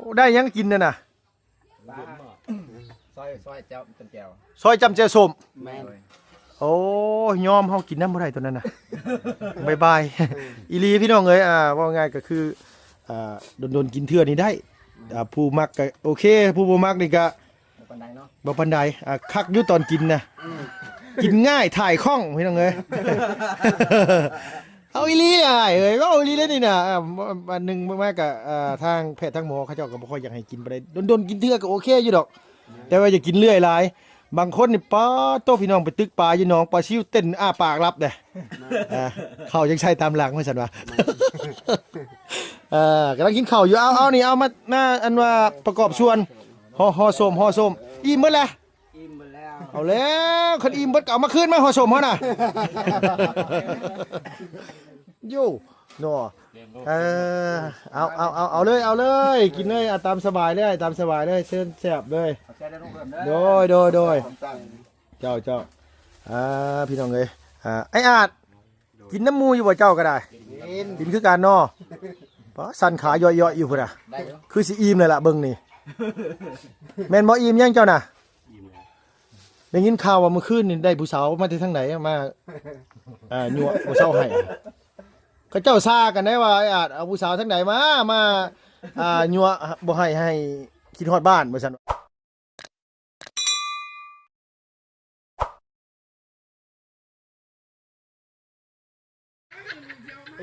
ໂອ້ ໄດ້ຫຍັງກິນນັ້ນນະ? ຊອຍ ຊອຍແຈ່ວ ຈ້ຳແຈ່ວ ຊອຍຈ້ຳແຈ່ວສົ້ມ. ແມ່ນ. ໂອ້ຍ ຍອມ ເຮົາກິນນຳບໍ່ໄດ້ຕົວນັ້ນນະ. ບາຍບາຍ. ອີ່ຫຼີພີ່ນ້ອງເອີຍ ອ່າ ເວົ້າງ່າຍກໍຄື ອ່າ ດົນໆກິນເທື່ອນີ້ໄດ້. ອ່າ ຜູ້ມັກກໍໂອເຄ ຜູ້ບໍ່ມັກນີ້ກໍ ບໍ່ປານໃດເນາະ ບໍ່ປານໃດ. ອ່າ ຄັກຢູ່ຕອນກິນນະ. ອືມ ກິນງ່າຍ ຖ່າຍຄ່ອງ ພີ່ນ້ອງເອີຍ. ເອົາອີ່ຫຼີອ້າຍເອີຍ ເວົ້າອີ່ຫຼີເດ້ນີ້ນະ. ອ່າ ອັນໜຶ່ງມາກະ ອ່າ ທາງແພດທາງໝໍເຂົາເຈົ້າກໍບໍ່ຄ່ອຍຢາກໃຫ້ກິນປານໃດ. ດົນໆກິນເທື່ອກໍໂອເຄຢູ່ດອກ ແຕ່ວ່າຢ່າກິນເລື້ອຍຫຼາຍ. ບາງຄົນນີ້ ປາດໂທ້ ພີ່ນ້ອງ ໄປຕຶກປາຢູ່ໜອງ ປາຊິວເຕັ້ນອ້າປາກລັບເດ້. ອ່າ ເຂົ້າຍັງໃສ່ຕາມຫຼັງວ່າຊັ້ນວ່າ. ເອີ ກຳລັງກິນເຂົ້າຢູ່. ເອົາ ເອົານີ້ ເອົາມາ ມາ ອັນວ່າປະກອບສ່ວນ ຫໍ່ ຫໍ່ສົ້ມ ຫໍ່ສົ້ມ. ອີ່ມເບິດແລ້ວ. ອີ່ມເບິດແລ້ວ. ເອົາແລ້ວ ຄັນອີ່ມເບິດກໍເອົາມາຄືນມາ ຫໍ່ສົ້ມເຮົານະ. ໂຢ ເນາະ. ເອີ ເອົາ ເອົາ ເອົາ ເອົາເລີຍ ເອົາເລີຍ ກິນເລີຍ. ອ່າ ຕາມສະບາຍເລີຍ ຕາມສະບາຍເລີຍ ເຊີນແຊບເລີຍ. ໂດຍ ໂດຍ ໂດຍ. ເຈົ້າ ເຈົ້າ. ອ່າ ພີ່ນ້ອງເອີຍ ອ່າ ອ້າຍອາດ ກິນນຳໝູ່ຢູ່ບໍ່ເຈົ້າກໍໄດ້? ກິນ ກິນຄືກັນເນາະ. ປາ ສັ່ນຂາຢ້ອຍໆຢູ່ພຸ້ນນະ. ໄດ້ຢູ່ ຄືຊິອີ່ມແລ້ວລະເບິ່ງນີ້. ແມ່ນບໍ່? ອີ່ມຍັງເຈົ້ານະ? ໄດ້ຍິນຂ່າວວ່າມື້ຄືນນີ້ໄດ້ຜູ້ສາວມາແຕ່ທາງໃດມາ ເອີ ຍົວະບໍ່ເຊົາໃຫ້. ເຂົາເຈົ້າຊາກັນໄດ໋ວ່າ ອາດເອົາຜູ້ສາວທາງໃດມາ ມາ ອ່າ ຍົວະບໍ່ໃຫ້ ໃຫ້ຄິດຮອດບ້ານວ່າຊັ້ນ.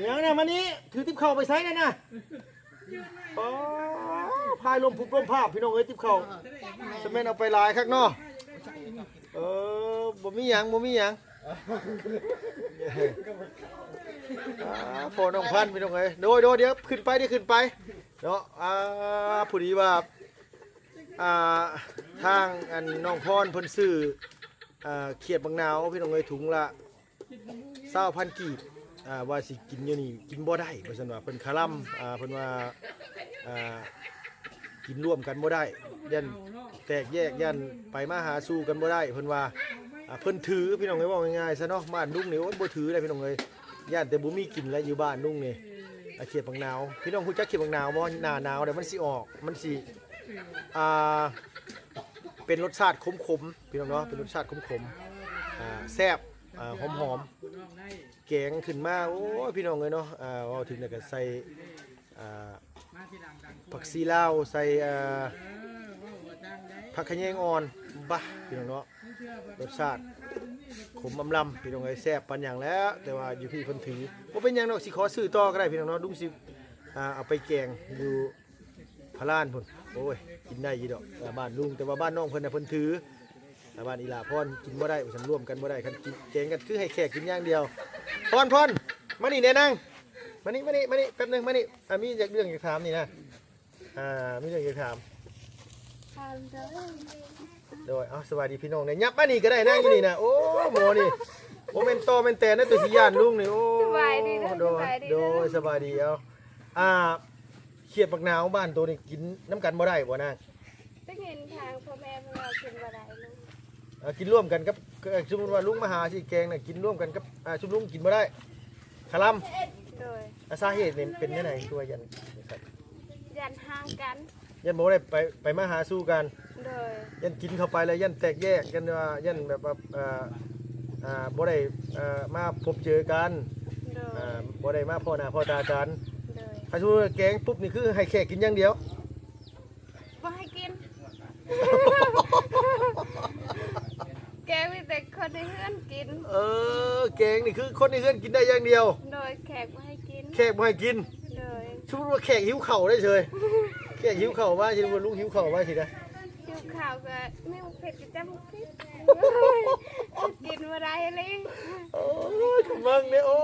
ຫຍັງນະ ມານີ້ ຖືຕິບເຂົ້າໄປໃສນັ້ນນະ? ອໍ ພາຍລົມພຸບລົມພາບ ພີ່ນ້ອງເອີຍ ຕິບເຂົ້າ. ສະແມ່ນເອົາໄປຫຼາຍຄັກເນາະ. ເອີ ບໍ່ມີຫຍັງ ບໍ່ມີຫຍັງ. ອ່າ ພໍ່ນ້ອງພັນ ພີ່ນ້ອງເອີຍ. ໂດຍ ໂດຍ ດຽວຂຶ້ນໄປ ດຽວຂຶ້ນໄປເນາະ. ອ່າ ພໍດີວ່າ ອ່າ ທາງອັນນ້ອງພອນເພິ່ນຊື້ ອ່າ ຂຽດບັກນາວ ພີ່ນ້ອງເອີຍ ຖົງລະຊາວພັນກີບ. ອ່າ ວ່າຊິກິນຢູ່ນີ້ກິນບໍ່ໄດ້ວ່າຊັ້ນວ່າ ເພິ່ນຄະລຳ. ອ່າ ເພິ່ນວ່າ ອ່າ ກິນລວມກັນບໍ່ໄດ້ ຢ້ານແຕກແຍກ ຢ້ານໄປມາຫາສູ່ກັນບໍ່ໄດ້ ເພິ່ນວ່າ. ອ່າ ເພິ່ນຖື ພີ່ນ້ອງເອີຍ ເວົ້າງ່າຍໆຊະເນາະ. ບ້ານລຸງນີ້ ໂອ້ຍ ບໍ່ຖືເລີຍ ພີ່ນ້ອງເອີຍ. ຢ້ານແຕ່ບໍ່ມີກິນແຫຼະ ຢູ່ບ້ານລຸງນີ້. ອ່າ ຂຽດບັກນາວ ພີ່ນ້ອງຮູ້ຈັກຂຽດບັກນາວບໍ່? ໜ້າໜາວແລ້ວມັນຊິອອກ ມັນຊິ ອ່າ ເປັນລົດຊາດຂົມໆ ພີ່ນ້ອງເນາະ ເປັນລົດຊາດຂົມໆ. ອ່າ ແຊບ ອ່າ ຫອມໆ ແກງຂຶ້ນມາ ໂອ້ຍ ພີ່ນ້ອງເອີຍເນາະ. ອ່າ ເວົ້າເຖິງແລ້ວກໍໃສ່ ອ່າ ຜັກຊີລາວ ໃສ່ ອ່າ ຜັກຂະແຍງອ່ອນ ບາ ພີ່ນ້ອງເນາະ. ລົດຊາດຂົມອຳລຳ ພີ່ນ້ອງເອີຍ ແຊບປານຫຍັງແຫຼະ. ແຕ່ວ່າຢູ່ພີ້ເພິ່ນຖື ບໍ່ເປັນຫຍັງດອກ ຊິຂໍຊື້ຕໍ່ກໍໄດ້ ພີ່ນ້ອງເນາະ. ລຸງຊິ ອ່າ ເອົາໄປແກງຢູ່ພະລານພຸ້ນ. ໂອ້ຍ ກິນໄດ້ຢູ່ດອກ ບ້ານລຸງ ແຕ່ວ່າບ້ານນ້ອງເພິ່ນນະ ເພິ່ນຖື. ບ້ານອີ່ຫຼ້າພອນກິນບໍ່ໄດ້ ວ່າຊັ້ນ ລວມກັນບໍ່ໄດ້. ຄັນກິນແກງກັນຄືໃຫ້ແຂກກິນຢ່າງດຽວ. ພອນ ພອນ ມານີ້ແດ່ນາງ ມານີ້ ມານີ້ ມານີ້ແປັບໜຶ່ງ ມານີ້. ອ່າ ມີຢາກ ເລື່ອງຢາກຖາມນີ້ນະ. ອ່າ ມີເລື່ອງຢາກຖາມ. ຖາມເດີ. ໂດຍ ເອົາ ສະບາຍດີພີ່ນ້ອງແດ່. ຍັບມານີ້ກໍໄດ້ນະ ຢູ່ນີ້ນະ. ໂອ້ ໝໍນີ້ ບໍ່ແມ່ນຕໍ່ແມ່ນແຕນນະ ໂຕຊິຢ້ານລຸງນີ້. ໂອ້ ສະບາຍດີເດີ. ໂດຍ ສະບາຍດີ ສະບາຍດີ. ເອົາ ອ່າ ຂຽດບັກນາວບ້ານໂຕນີ້ກິນນຳກັນບໍ່ໄດ້ບໍ່ນາງ? ໄດ້ຍິນທາງພໍ່ແມ່ເພິ່ນວ່າກິນບໍ່ໄດ້. ເອີ ກິນລວມກັນກັບ ເອີ ສົມມຸດວ່າລຸງມາຫາຊິແກງນະ ກິນລວມກັນກັບ ອ່າ ຊຸມລຸງກິນບໍ່ໄດ້ ຄະລຳ. ໂດຍ. ອາ ສາເຫດນີ້ເປັນແນວໃດ ຄືວ່າຢ້ານ ຢ້ານຫ່າງກັນ ຢ້ານບໍ່ໄດ້ໄປ ໄປມາຫາສູ່ກັນ. ໂດຍ. ຢ້ານກິນເຂົ້າໄປແລ້ວຢ້ານແຕກແຍກ ຢ້ານວ່າ ຢ້ານແບບວ່າ ເອີ ອ່າ ບໍ່ໄດ້ ເອີ ມາພົບເຈີກັນ. ໂດຍ. ອ່າ ບໍ່ໄດ້ມາພໍ້ໜ້າພໍ້ຕາກັນ. ໂດຍ. ຄັນສົມມຸດວ່າແກງປຸບນີ້ ຄືໃຫ້ແຂກກິນຢ່າງດຽວ? ບໍ່ໃຫ້ກິນ ແກງມີແຕ່ຄົນໃນເຮືອນກິນ. ເອີ ແກງນີ້ຄືຄົນໃນເຮືອນກິນໄດ້ຢ່າງດຽວ. ໂດຍ. ແຂກບໍ່ໃຫ້ກິນ ແຂກບໍ່ໃຫ້ກິນ. ໂດຍ. ສົມມຸດວ່າແຂກຫິວເຂົ້າໄດ້ເຊີຍ ແຂກຫິວເຂົ້າມາ ສົມມຸດວ່າລຸງຫິວເຂົ້າມາຊິນະ ຫິວເຂົ້າກໍມີໝາກເຜັດກໍຈຳໝາກເຜັດ ກິນບໍ່ໄດ້ເລີຍ. ໂອ້ຍ ກຳລັງເດ້. ໂອ້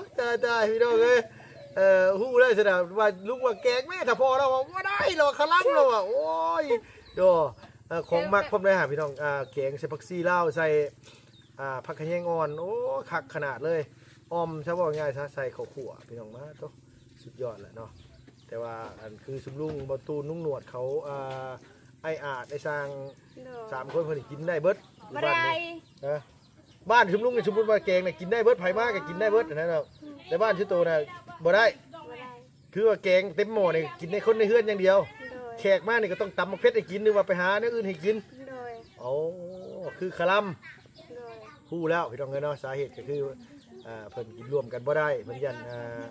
ຍ ຕາຍໆ ພີ່ນ້ອງເອີຍ. ເອີ ຮູ້ແລ້ວຊັ້ນນະ ວ່າລຸງວ່າແກງແມ້ ຖ້າພໍ່ລາວວ່າບໍ່ໄດ້ ລາວວ່າຄະລຳ ລາວວ່າ. ໂອ້ຍ ໂດ ເອີ ຂອງມັກພ້ອມເລີຍຫາພີ່ນ້ອງ. ອ່າ ແກງໃສ່ຜັກຊີລາວ ໃສ່ ອ່າ ຜັກຂະແຍງອ່ອນ. ໂອ້ ຄັກຂະໜາດເລີຍ. ອ່ອມຊະ ເວົ້າງ່າຍຊະ ໃສ່ເຂົ້າຂົ້ວ ພີ່ນ້ອງ. ມາໂຕ ສຸດຍອດແຫຼະເນາະ. ແຕ່ວ່າອັນຄືຊຸມລຸງ ບ່າວຕູນ ລຸງໜວດເຂົາ ອ່າ ອ້າຍອາດ ອ້າຍຊ່າງ ໂດຍ ສາມຄົນເພິ່ນກິນໄດ້ເບິດ ບໍ່ໄດ້. ເອີ ບ້ານຊຸມລຸງນີ້ ສົມມຸດວ່າແກງນະກິນໄດ້ເບິດ ໃຜມາກໍກິນໄດ້ເບິດຫັ້ນນະ. ແຕ່ບ້ານຊຸໂຕນະບໍ່ໄດ້ ບໍ່ໄດ້. ຄືວ່າແກງເຕັມໝໍ້ນີ້ກິນໃນຄົນໃນເຮືອນຢ່າງດຽວ. ໂດຍ. ແຂກມານີ້ກໍຕ້ອງຕຳໝາກເຜັດໃຫ້ກິນ ຫຼືວ່າໄປຫາແນວອື່ນໃຫ້ກິນ? ໂດຍ. ໂອ້ ຄືຄະລຳ. ໂດຍ. ຮູ້ແລ້ວພີ່ນ້ອງເອີຍເນາະ ສາເຫດກໍຄື ອ່າ ເພິ່ນກິນຮ່ວມກັນບໍ່ໄດ້ ເພິ່ນຢ້ານ ອ່າ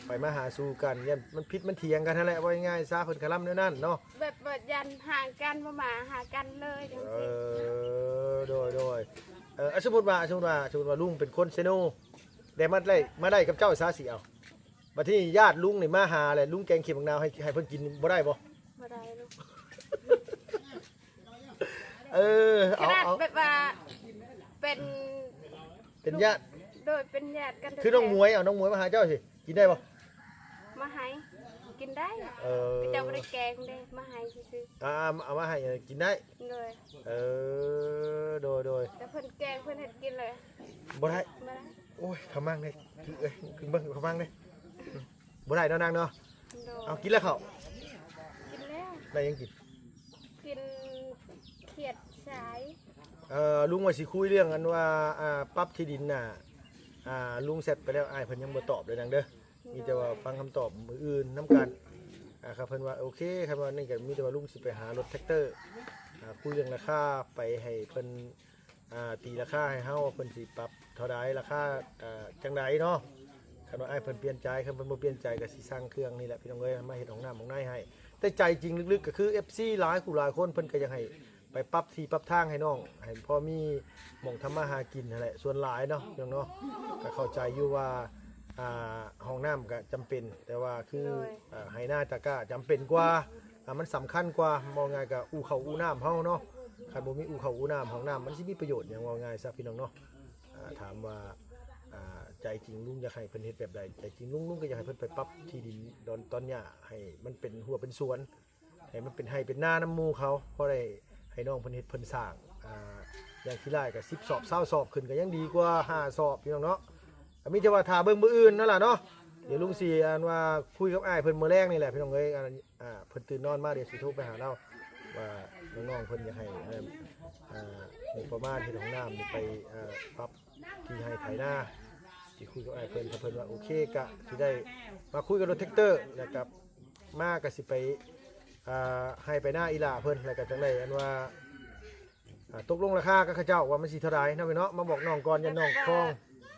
ໄປມາຫາສູ່ກັນ ຢ້ານມັນຜິດມັນຖຽງກັນຫັ້ນແຫຼະ ເວົ້າງ່າຍໆຊະ ເພິ່ນຄະລຳແນວນັ້ນເນາະ ແບບວ່າຢ້ານຫ່າງກັນ ບໍ່ມາຫາກັນເລີຍຈັ່ງຊີ້. ເອີ ໂດຍໆ ເອີ ສົມມຸດວ່າ ສົມມຸດວ່າ ສົມມຸດວ່າລຸງເປັນຄົນເຊໂນ ແຕ່ມາໄດ້ ມາໄດ້ກັບເຈົ້າຊະ ຊິເອົາ ບັດທີນີ້ຍາດລຸງນີ້ມາຫາແຫຼະ ລຸງແກງເຂັມໝາກນາວໃຫ້ ໃຫ້ເພິ່ນກິນບໍ່ໄດ້ບໍ່? ບໍ່ໄດ້ລູກ. ເອີ ເອົາ ຂະໜາດ ເອົາ ແບບວ່າເປັນ ເປັນຍາດ ໂດຍ ເປັນຍາດກັນ ຄືນ້ອງໝວຍ ເອົານ້ອງໝວຍມາຫາເຈົ້າຊິ ກິນໄດ້ບໍ່? ມາໃຫ້ ກິນໄດ້. ເອີ ເຂົາເຈົ້າບໍ່ໄດ້ແກງເດ້ ມາໃຫ້ຊື່ໆ. ອ່າ ເອົາມາໃຫ້ ເອີ ກິນໄດ້. ໂດຍ. ເອີ ໂດຍໆ ແຕ່ເພິ່ນແກງ ເພິ່ນເຮັດກິນເລີຍ ບໍ່ໄດ້ ບໍ່ໄດ້. ໂອ້ຍ ຂະມັງເດ້ ຄື ເອີຍ ຄືເບິ່ງຂະມັງເດ້ ບໍ່ໄດ້ເນາະນາງເນາະ. ໂດຍ. ເອົາ ກິນແລ້ວເຂົ້າ? ກິນແລ້ວ. ໄດ້ຫຍັງກິນ? ກິນຂຽດຊາຍ. ເອີ ລຸງວ່າຊິຄຸຍເລື່ອງອັນວ່າ ອ່າ ປັບທີ່ດິນນະ ອ່າ ລຸງແຊັດໄປແລ້ວ ອ້າຍເພິ່ນຍັງບໍ່ຕອບເດີນາງເດີ ມີແຕ່ວ່າຟັງຄຳຕອບມື້ອື່ນນຳກັນ. ອ່າ ຄັນເພິ່ນວ່າໂອເຄ ຄັນວ່ານີ້ກໍມີແຕ່ວ່າລຸງຊິໄປຫາລົດແທັກເຕີ ອ່າ ຄຸຍເລື່ອງລາຄາໄປໃຫ້ເພິ່ນ ອ່າ ຕີລາຄາໃຫ້ເຮົາວ່າເພິ່ນຊິປັບເທົ່າໃດ ລາຄາ ອ່າ ຈັ່ງໃດເນາະ. ຄັນວ່າອ້າຍເພິ່ນປ່ຽນໃຈ ຄັນເພິ່ນບໍ່ປ່ຽນໃຈກໍຊິສັ່ງເຄື່ອງນີ້ແຫຼະພີ່ນ້ອງເອີຍ ມາເຮັດຫ້ອງນ້ຳຫ້ອງໃນໃຫ້. ແຕ່ໃຈຈິງເລິກໆ ກໍຄືເອັຟຊີຫຼາຍຄູ່ຫຼາຍຄົນ ເພິ່ນກໍຢາກໃຫ້ໄປປັບທີ່ປັບທາງໃຫ້ນ້ອງ ໃຫ້ພໍມີໝ່ອງທຳມາຫາກິນຫັ້ນແຫຼະ ສ່ວນຫຼາຍເນາະພີ່ນ້ອງເນາະ. ກໍເຂົ້າໃຈຢູ່ວ່າ ອ່າ ຫ້ອງນ້ຳກໍຈຳເປັນ ແຕ່ວ່າຄື ໂດຍ ອ່າ ໄຮ່ນາຕາກ້າຈຳເປັນກວ່າ ອ່າ ມັນສຳຄັນກວ່າ ເວົ້າງ່າຍກໍອູ່ເຂົ້າອູ່ນ້ຳເຮົາເນາະ. ຄັນບໍ່ມີອູ່ເຂົ້າອູ່ນ້ຳ ຫ້ອງນ້ຳມັນຊິມີປະໂຫຍດຫຍັງ ເວົ້າງ່າຍຊະພີ່ນ້ອງເນາະ. ອ່າ ຖາມວ່າ ອ່າ ໃຈຈິງລຸງຢາກໃຫ້ເພິ່ນເຮັດແບບໃດ? ໃຈຈິງລຸງ ລຸງກໍຢາກໃຫ້ເພິ່ນໄປປັບທີ່ດິນດອນ ຕອນຫຍ້າໃຫ້ມັນເປັນຮົ້ວເປັນສວນ ໃຫ້ມັນເປັນໄຮ່ເປັນນານຳໝູ່ເຂົາ ພໍໄດ້ໃຫ້ນ້ອງເພິ່ນເຮັດເພິ່ນສ້າງ ອ່າ ຢ່າງຂີ້ຫຼ້າຍກໍສິບສອບ ຊາວສອບ ຂຶ້ນກໍຍັງດີກວ່າຫ້າສອບ ພີ່ນ້ອງເນາະ. ກໍມີແຕ່ວ່າຖ້າເບິ່ງມື້ອື່ນນັ້ນລະເນາະ. ດຽວລຸງຊິອັນວ່າຄຸຍກັບອ້າຍເພິ່ນມື້ແລງນີ້ແຫຼະ ພີ່ນ້ອງເອີຍ. ອ່າ ເພິ່ນຕື່ນນອນມາ ດຽວຊິໂທໄປຫາລາວວ່ານ້ອງໆເພິ່ນຢາກໃຫ້ ເອີ ອ່າ ງົບປະມານເຮັດຫ້ອງນ້ຳນີ້ໄປ ເອີ ປັບທີ່ໄຮ່ໄຖນາ ຊິຄຸຍກັບອ້າຍເພິ່ນ ຖ້າເພິ່ນວ່າໂອເຄກະຊິໄດ້ມາຄຸຍກັບລົດແທັກເຕີ ແລ້ວກະມາກະຊິໄປ ອ່າ ໄຮ່ໄປນາອີ່ຫຼ້າເພິ່ນ ແລ້ວກະຈັ່ງໄດ້ອັນວ່າ ອ່າ ຕົກລົງລາຄາກັບເຂົາເຈົ້າວ່າມັນຊິເທົ່າໃດເນາະ ແມ່ນເນາະ. ມາບອກນ້ອງກ່ອນ ຢ້ານນ້ອງຄອງ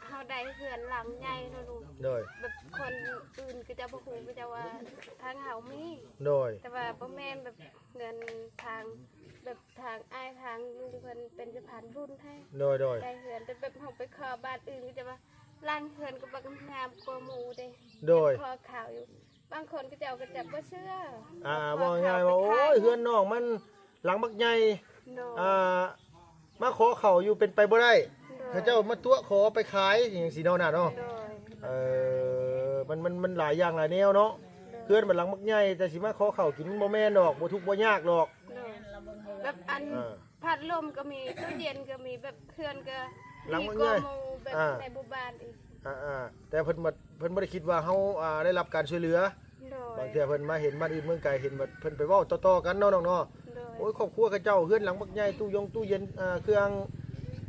ເຮົາໄດ້ເຮືອນຫຼັງໃຫຍ່ເນາະລຸງ ໂດຍ ແບບຄົນອື່ນເຂົາເຈົ້າບໍ່ຮູ້ ເຂົາເຈົ້າວ່າທາງເຮົາມີ ໂດຍ ແຕ່ວ່າບໍ່ແມ່ນແບບເຮືອນທາງ ແບບທາງອ້າຍທາງລຸງເພິ່ນເປັນສະພານບຸນແທ້ ໂດຍໆ ໄດ້ເຮືອນ ແຕ່ແບບເຮົາໄປຂໍບ້ານອື່ນ ເຂົາເຈົ້າວ່າຫຼັງເຮືອນກໍບັກງາມກວ່າໝູ່ເດ້ ໂດຍ ຂໍຂ່າວຢູ່ ບາງຄົນເຂົາເຈົ້າກໍຈະບໍ່ເຊື່ອ ອ່າ ເວົ້າງ່າຍໆວ່າ ໂອ້ຍ ເຮືອນນ້ອງມັນຫຼັງບັກໃຫຍ່ ໂດຍ ອ່າ ມາຂໍເຂົ້າຢູ່ເປັນໄປບໍ່ໄດ້ ໂດຍ ເຂົາເຈົ້າມາຕົວະຂໍໄປຂາຍຫຍັງຊີ້ເນາະ ນະເນາະ ໂດຍ ເອີ ມັນ ມັນ ມັນຫຼາຍຢ່າງຫຼາຍແນວເນາະ ໂດຍ ເຮືອນມັນຫຼັງບັກໃຫຍ່ ແຕ່ຊິມາຂໍເຂົ້າກິນມັນບໍ່ແມ່ນດອກ ບໍ່ທຸກບໍ່ຍາກດອກ ໂດຍ ແບບອັນ ອ່າ ພັດລົມກໍມີ ຕູ້ເຢັນກໍມີ ແບບເຮືອນກໍດີກວ່າໝູ່ ແບບ ອ່າ ໃນໝູ່ບ້ານອີກ ອ່າໆ ແຕ່ເພິ່ນບໍ່ ເພິ່ນບໍ່ໄດ້ຄິດວ່າເຮົາ ອ່າ ໄດ້ຮັບການຊ່ວຍເຫຼືອ ໂດຍ ບາງເທື່ອເພິ່ນມາເຫັນບ້ານອື່ນເມືອງໄກ ເຫັນວ່າເພິ່ນໄປເວົ້າຕໍ່ໆກັນເນາະນ້ອງເນາະ ໂດຍ ໂອ້ຍ ຄອບຄົວເຂົາເຈົ້າເຮືອນຫຼັງບັກໃຫຍ່ ຕູ້ຢົງຕູ້ເຢັນ ອ່າ ເຄື່ອງ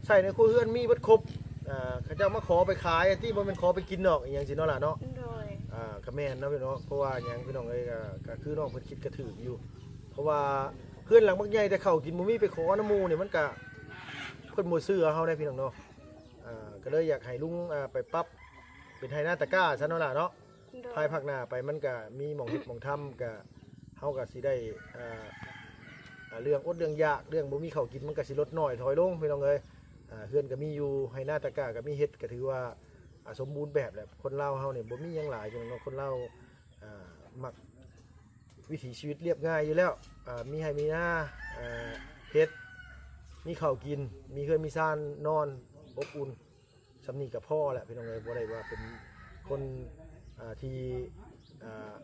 ໃຊ້ໃນຄົວເຮືອນມີເບິດຄົບ ອ່າ ເຂົາເຈົ້າມາຂໍໄປຂາຍຕິ ບໍ່ແມ່ນຂໍໄປກິນດອກ ອີ່ຫຍັງຊີ້ເນາະຫຼ້າເນາະ ໂດຍ ອ່າ ກໍແມ່ນເນາະພີ່ນ້ອງ ເພາະວ່າຫຍັງພີ່ນ້ອງເອີຍ ກໍ ກໍຄືນ້ອງເພິ່ນຄິດກໍຖືກຢູ່ ເພາະວ່າເຮືອນຫຼັງບັກໃຫຍ່ ແຕ່ເຂົ້າກິນບໍ່ມີ ໄປຂໍນຳໝູ່ນີ້ ມັນກະ ເພິ່ນບໍ່ເຊື່ອເຮົາເດ້ພີ່ນ້ອງເນາະ ອ່າ ກໍເລີຍຢາກໃຫ້ລຸງ ອ່າ ໄປປັບເປັນໄຮ່ນາຕາກ້າຊະເນາະຫຼ້າເນາະ ໂດຍ ພາຍພາກໜ້າໄປມັນກະມີໝ່ອງເຮັດໝ່ອງທຳ ກະ ເຮົາກະຊິໄດ້ ອ່າ ອ່າ ເລື່ອງອົດເລື່ອງຢາກ ເລື່ອງບໍ່ມີເຂົ້າກິນ ມັນກະຊິລົດນ້ອຍຖອຍລົງພີ່ນ້ອງເອີຍ ອ່າ ເຮືອນກະມີຢູ່ ໄຮ່ນາຕາກ້າກະມີເຮັດ ກະຖືວ່າ ອ່າ ສົມບູນແບບແຫຼະ ຄົນລາວເຮົານີ້ບໍ່ມີຫຍັງຫຼາຍພີ່ນ້ອງເນາະ ຄົນລາວ ອ່າ ມັກ ວິຖີຊີວິດລຽບງ່າຍຢູ່ແລ້ວ ອ່າ ມີໄຮ່ມີນາ ເຮັດ ມີເຂົ້າກິນ ມີເຮືອນມີຊານນອນອົບອຸ່ນ ສ່ຳນີ້ກໍພໍແຫຼະພີ່ນ້ອງເອີຍ ບໍ່ໄດ້ວ່າເປັນຄົນ ອ່າ ທີ່ ອ່າ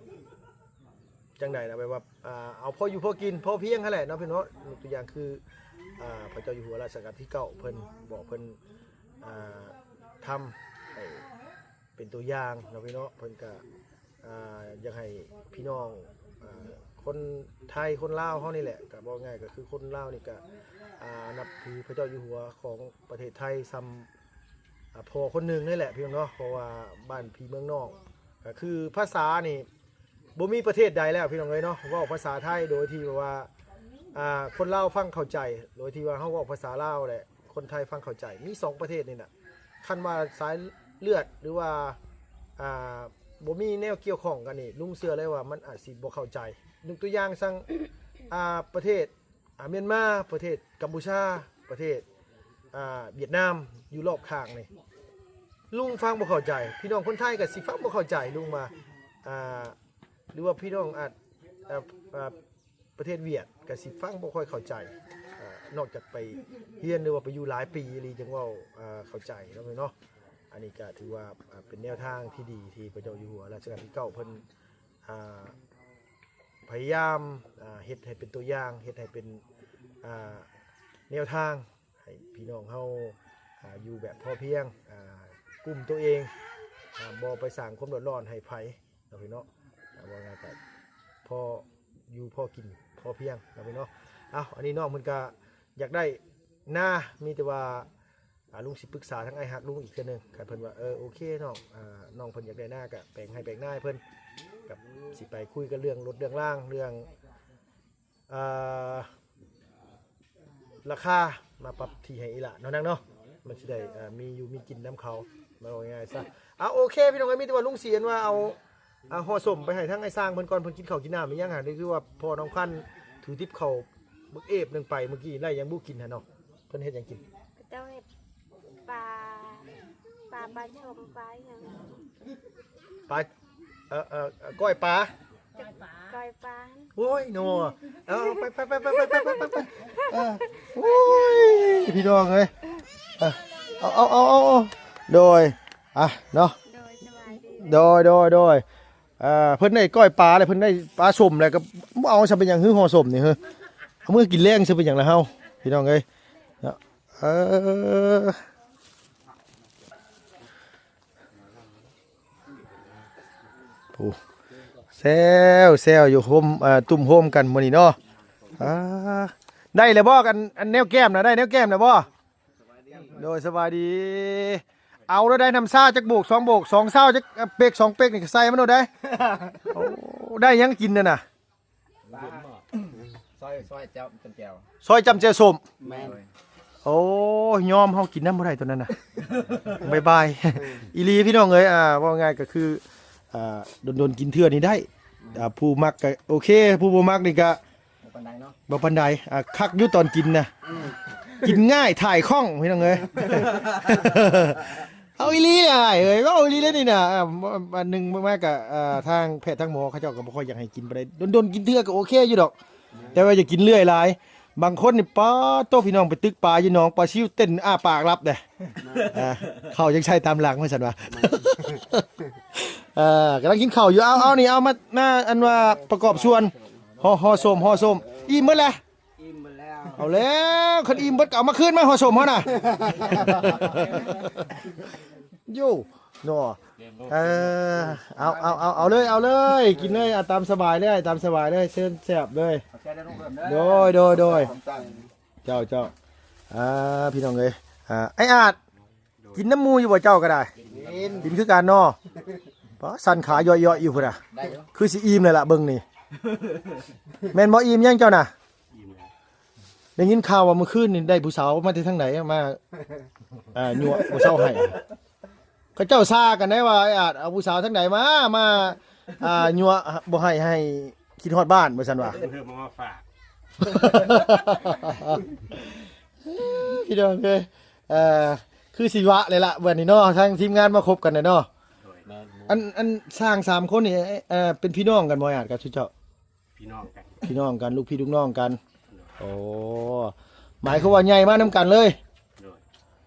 ຈັ່ງໃດລະ ແບບວ່າ ອ່າ ເອົາພໍຢູ່ພໍກິນ ພໍພຽງຫັ້ນແຫຼະເນາະພີ່ນ້ອງເນາະ ຍົກຕົວຢ່າງຄື ອ່າ ພະເຈົ້າຢູ່ຫົວລາຊະການທີເກົ້າ ເພິ່ນບອກ ເພິ່ນ ອ່າ ທຳໃຫ້ ເປັນຕົວຢ່າງເນາະພີ່ນ້ອງ ເພິ່ນກະ ອ່າ ຢາກໃຫ້ພີ່ນ້ອງ ອ່າ ຄົນໄທຄົນລາວເຮົານີ້ແຫຼະ ກະເວົ້າງ່າຍກະຄືຄົນລາວນີ້ກະ ອ່າ ນັບຖືພະເຈົ້າຢູ່ຫົວຂອງປະເທດໄທສ່ຳ ອ່າ ພໍ່ຄົນໜຶ່ງນີ້ແຫຼະພີ່ນ້ອງເນາະ ເພາະວ່າບ້ານພີ່ເມືອງນ້ອງ ກະຄືພາສານີ້ ບໍ່ມີປະເທດໃດແລ້ວພີ່ນ້ອງເອີຍເນາະ ເວົ້າພາສາໄທໂດຍທີ່ວ່າ ອ່າ ຄົນລາວຟັງເຂົ້າໃຈ ໂດຍທີ່ວ່າເຮົາເວົ້າພາສາລາວ ແລະ ຄົນໄທຟັງເຂົ້າໃຈ ມີສອງປະເທດນີ້ນະ. ຄັນວ່າສາຍເລືອດ ຫຼືວ່າ ອ່າ ບໍ່ມີແນວກ່ຽວຂ້ອງກັນນີ້ ລຸງເຊື່ອເລີຍວ່າມັນອາດຊິບໍ່ເຂົ້າໃຈ. ຍົກຕົວຢ່າງຊັ້ນ ອ່າ ປະເທດ ອ່າ ມຽນມາ, ປະເທດກຳປູເຈຍ, ປະເທດ ອ່າ ຫວຽດນາມ ຢູ່ລອບຂ້າງນີ້ ລຸງຟັງບໍ່ເຂົ້າໃຈ. ພີ່ນ້ອງຄົນໄທກໍຊິຟັງບໍ່ເຂົ້າໃຈລຸງວ່າ ອ່າ ຫຼືວ່າພີ່ນ້ອງອາດ ເອີ ເອີ ປະເທດຫວຽດກໍຊິຟັງບໍ່ຄ່ອຍເຂົ້າໃຈ ເອີ ນອກຈາກໄປຮຽນ ຫຼືວ່າໄປຢູ່ຫຼາຍປີອີ່ຫຼີຈຶ່ງເວົ້າ ເອີ ເຂົ້າໃຈເນາະ ເນາະ. ອັນນີ້ກໍຖືວ່າ ເປັນແນວທາງທີ່ດີທີ່ພະເຈົ້າຢູ່ຫົວລັດຊະການທີເກົ້າເພິ່ນ ອ່າ ພະຍາຍາມ ອ່າ ເຮັດໃຫ້ເປັນຕົວຢ່າງ ເຮັດໃຫ້ເປັນ ອ່າ ແນວທາງໃຫ້ພີ່ນ້ອງເຮົາ ອ່າ ຢູ່ແບບພໍພຽງ ອ່າ ກຸ້ມຕົວເອງ ອ່າ ບໍ່ໄປສ້າງຄວາມເດືອດຮ້ອນໃຫ້ໃຜເນາະ ພີ່ເນາະ. ອ່າ ເວົ້າງ່າຍກໍພໍຢູ່ພໍກິນພໍພຽງເນາະ ພີ່ເນາະ. ເອົ້າ ອັນນີ້ນ້ອງເພິ່ນກໍຢາກໄດ້ນາ ມີແຕ່ວ່າ ອ່າ ລຸງຊິປຶກສາທາງອ້າຍຮັກລຸງອີກເທື່ອໜຶ່ງ ຄັນເພິ່ນວ່າ ເອີ ໂອເຄນ້ອງ ອ່າ ນ້ອງເພິ່ນຢາກໄດ້ນາກໍແປງໄຮ່ແປງນາໃຫ້ເພິ່ນ ກັບຊິໄປຄຸຍກັນເລື່ອງລົດເລື່ອງລາງ ເລື່ອງ ອ່າ ລາຄາ ມາປັບທີ່ໃຫ້ອີ່ຫຼ້າເນາະນາງເນາະ ມັນຊິໄດ້ ເອີ ມີຢູ່ມີກິນນຳເຂົາ ເວົ້າງ່າຍໆຊະ. ເອົາ ໂອເຄ ພີ່ນ້ອງເອີຍ ມີແຕ່ວ່າລຸງຊິອັນວ່າເອົາ ອ່າ ຫໍ່ສົ້ມໄປໃຫ້ທາງອ້າຍຊ່າງເພິ່ນກ່ອນ ເພິ່ນກິນເຂົ້າກິນນ້ຳອີ່ຫຍັງຫັ້ນ ຄືວ່າພໍ່ນ້ອງພັນຖືຕິບເຂົ້າບັກເອບໜຶ່ງໄປມື້ກີ້ ໄດ້ຫຍັງບຸກິນຫັ້ນເນາະ. ເພິ່ນເຮັດຫຍັງກິນ? ເຂົາເຈົ້າເຮັດປາ ປາ ປາສົ້ມ ປາຫຍັງ? ປາ ເອີ ເອີ ເອີ ກ້ອຍປາ ກ້ອຍປາ ໂອ້ຍເນາະ. ເອົາ ໄປ ໄປ ໄປ ເອີ ໂອ້ຍ ພີ່ນ້ອງເອີຍ ເອີ ເອົາ ເອົາ ເອົາ ເອົາ ໂດຍ ອ່ະ ເນາະ ໂດຍ ສະບາຍດີ ໂດຍ ໂດຍ ໂດຍ ເອີ ເພິ່ນໄດ້ກ້ອຍປາ ແລ້ວເພິ່ນໄດ້ປາສົ້ມ ແລ້ວກໍບໍ່ເອົາຊະ ເປັນຫຍັງຫື ຫໍ່ສົ້ມນີ້ຫື ເອົາມື້ກິນແລງຊະ ເປັນຫຍັງລະເຮົາ ພີ່ນ້ອງເອີຍເນາະ. ເອີ ຜູ້ແຊວໆຢູ່ໂຮມ ເອີ ຕຸ້ມໂຮມກັນມື້ນີ້ເນາະ. ອ່າ ໄດ້ແລ້ວບໍ່ ອັນ ອັນແນວແກ້ມນະ ໄດ້ແນວແກ້ມແລ້ວບໍ່? ໂດຍ ສະບາຍດີ. ເອົາໂລດໄດ໋ ນ້ຳຊາຈັກໂບກສອງໂບກ ສອງຊາວ ຈັກເປັກສອງເປັກນີ້ ໃສ່ມັນໂລດໄດ໋. ໂອ້ ໄດ້ຫຍັງກິນນັ້ນນະ? ຊອຍ ຊອຍແຈ່ວ ຈ້ຳແຈ່ວ ຊອຍຈ້ຳແຈ່ວສົ້ມ. ແມ່ນ ໂອ້ຍ ຍອມ ເຮົາກິນນຳບໍ່ໄດ້ຕົວນັ້ນນະ ບາຍບາຍ. ອີ່ຫຼີພີ່ນ້ອງເອີຍ ອ່າ ເວົ້າງ່າຍກໍຄື ອ່າ ດົນໆກິນເທື່ອນີ້ໄດ້. ອ່າ ຜູ້ມັກກໍໂອເຄ ຜູ້ບໍ່ມັກນີ້ກໍ ບໍ່ປານໃດເນາະ ບໍ່ປານໃດ ອ່າ ຄັກຢູ່ຕອນກິນນະ ອືມ ກິນງ່າຍ ຖ່າຍຄ່ອງ ພີ່ນ້ອງເອີຍ. ເອົາອີ່ຫຼີເດ້ອ້າຍເອີຍ ເວົ້າອີ່ຫຼີເດ້ນີ້ນະ. ອ່າ ອັນໜຶ່ງມາກະ ອ່າ ທາງແພດທາງໝໍເຂົາເຈົ້າກໍບໍ່ຄ່ອຍຢາກໃຫ້ກິນປານໃດ ດົນໆກິນເທື່ອກໍໂອເຄຢູ່ດອກ ແຕ່ວ່າຢ່າກິນເລື້ອຍຫຼາຍ. ບາງຄົນນີ້ ປາໂຕ ພີ່ນ້ອງ ໄປຕຶກປາຢູ່ໜອງ ປາຊິວເຕັ້ນອ້າປາກລັບເດ້. ອ່າ ເຂົ້າຍັງໃສ່ຕາມຫຼັງວ່າຊັ້ນວ່າ. ເອີ ກຳລັງກິນເຂົ້າຢູ່ ເອົາ ເອົານີ້ ເອົາມາ ມາ ອັນວ່າປະກອບສ່ວນ ຫໍ່ ຫໍ່ສົ້ມ ຫໍ່ສົ້ມ ອີ່ມເບິດແລ້ວ. ອີ່ມໝົດແລ້ວ ເອົາແລ້ວ ຄັນອີ່ມເບິດກໍເອົາມາຄືນມາ ຫໍ່ສົ້ມເຮົານະ. ໂຢ ເນາະ ເອີ ເອົາ ເອົາ ເອົາ ເອົາເລີຍ ເອົາເລີຍ ກິນເລີຍ ເອົາຕາມສະບາຍເລີຍ ຕາມສະບາຍເລີຍ ເຊີນແຊບເລີຍ. ໂດຍ ໂດຍ ໂດຍ ເຈົ້າ ເຈົ້າ ອ່າ ພີ່ນ້ອງເອີຍ ອ່າ ອ້າຍອາດ ກິນນຳໝູ່ຢູ່ບໍ່ເຈົ້າກໍໄດ້? ກິນ ກິນຄືກັນເນາະ. ປາ ສັ່ນຂາຢ້ອຍໆຢູ່ພຸ້ນນະ ໄດ້ຢູ່ ຄືຊິອີ່ມແລ້ວລະເບິ່ງນີ້. ແມ່ນບໍ່ ອີ່ມຍັງເຈົ້ານະ? ອີ່ມແລ້ວ ໄດ້ຍິນຂ່າວວ່າມື້ຄືນນີ້ໄດ້ຜູ້ສາວມາແຕ່ທາງໃດມາ ອ່າ ຍົວະຜູ້ສາວໃຫ້ ເຂົາເຈົ້າຊາກັນໄດ້ວ່າ ອາດເອົາຜູ້ສາວທາງໃດມາ ມາ ອ່າ ຍົວະບໍ່ໃຫ້ ໃຫ້ຄິດຮອດບ້ານວ່າຊັ້ນວ່າ ເພິ່ນເອົາມາຝາກ. ພີ່ນ້ອງເອີຍ ເອີ ຄືຊິວະເລີຍລະບັດນີ້ເນາະ ທາງທີມງານມາຄົບກັນແລ້ວເນາະ. ໂດຍ ແມ່ນ ອັນ ອັນຊ່າງສາມຄົນນີ້ ເອີ ເປັນພີ່ນ້ອງກັນບໍ່ ອາດກັບຊຸເຈົ້າ? ພີ່ນ້ອງກັນ ພີ່ນ້ອງກັນ ລູກພີ່ລູກນ້ອງກັນ. ໂດຍ ໂອ້ ໝາຍຄວາມວ່າໃຫຍ່ມານຳກັນເລີຍ. ໂດຍ